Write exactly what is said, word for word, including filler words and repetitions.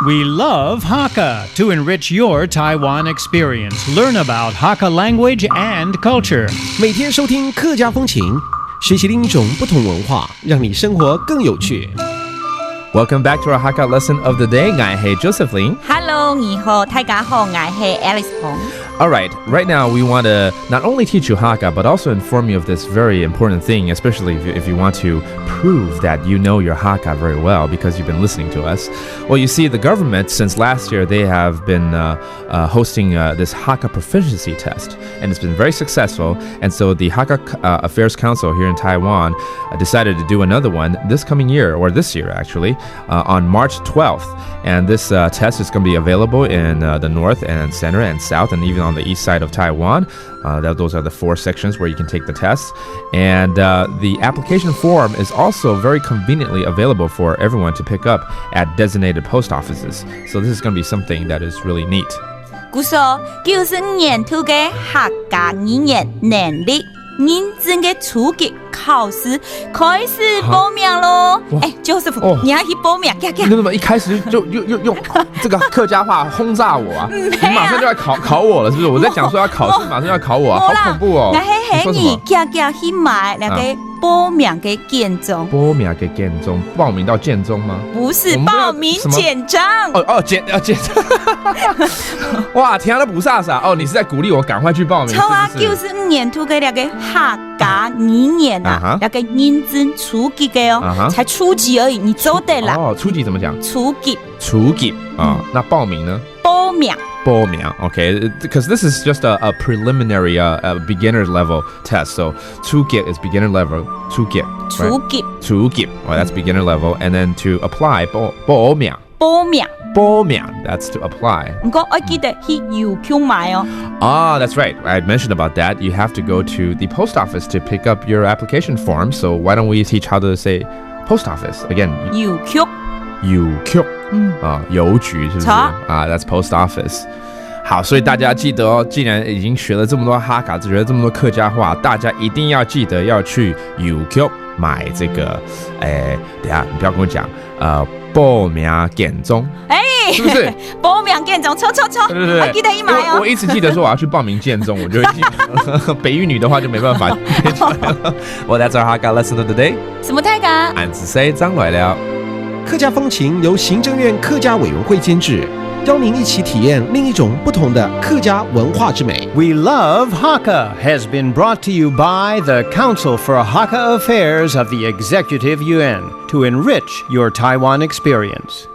We love Hakka. To enrich your Taiwan experience, learn about Hakka language and culture. 每天收听客家风情，学习另一种不同文化，让你生活更有趣。 Welcome back to our Hakka lesson of the day. Ngai hei Joseph Lin. Hello，你好，大家好，我是 Alice Hong。 All right, right now we want to not only teach you Hakka, but also inform you of this very important thing, especially if you, if you want to prove that you know your Hakka very well because you've been listening to us. Well, you see, the government, since last year, they have been uh, uh, hosting uh, this Hakka proficiency test, and it's been very successful. And so the Hakka uh, Affairs Council here in Taiwan uh, decided to do another one this coming year, or this year actually, uh, on March twelfth. And this uh, test is going to be available in uh, the north and center and south, and even on the east side of Taiwan. Uh, that, those are the four sections where you can take the test. And uh, the application form is also very conveniently available for everyone to pick up at designated post offices. So this is going to be something that is really neat. 故所，九十五年度个客家語言能力認證个初級考試開始報名咯。哎，Joseph，、哦你要去報名，遽遽。你怎么一开始就就又用这个客家话轰炸我啊？你马上就要考考我了，是不是？我在讲说要考试，马上要考我啊，好恐怖哦！那嘿嘿，你说什么你？遽遽去买那个报名个简章。报名给建中，报名到建中吗？不是我们不要报名简章。哦哦，建啊建，哇，天都不飒飒哦！你是在鼓励我赶快去报名，错啊，是不是？九十五年度个那个客家语言啊啊哈，那个认证初级个哦啊哈才初级而已，你做得啦，哦，初级怎么讲？初级初级啊，那报名呢？报名。报名，okay, because this is just a, a preliminary, uh, a beginner level test. So 初级 is beginner level, 初级, right? 初级。初级, well, that's beginner level, and then to apply 报报名，报名。报名, that's to apply. 不过要记得去邮局买哦。 Ah, that's right. I mentioned about that. You have to go to the post office to pick up your application form. So why don't we teach how to say post office again? 邮局。邮局嗯啊，邮局是不是？错啊，that's post office. 好，所以大家记得哦，既然已经学了这么多哈卡，学了这么多客家话，大家一定要记得要去邮局买这个。哎，等一下你不要跟我讲，呃，报名简章，哎，是不是？报名简章，错错错，对对对对，要记得去买哦因为我。一直记得说我要去报名建中，我就会记得。北一女的话就没办法。Well, that's our Hakka lesson of the day. 什么大家？俺是谁张来了。客家风情由行政院客家委员会监制，邀您一起体验另一种不同的客家文化之美。 We Love Hakka has been brought to you by the Council for Hakka Affairs of the Executive Yuan to enrich your Taiwan experience.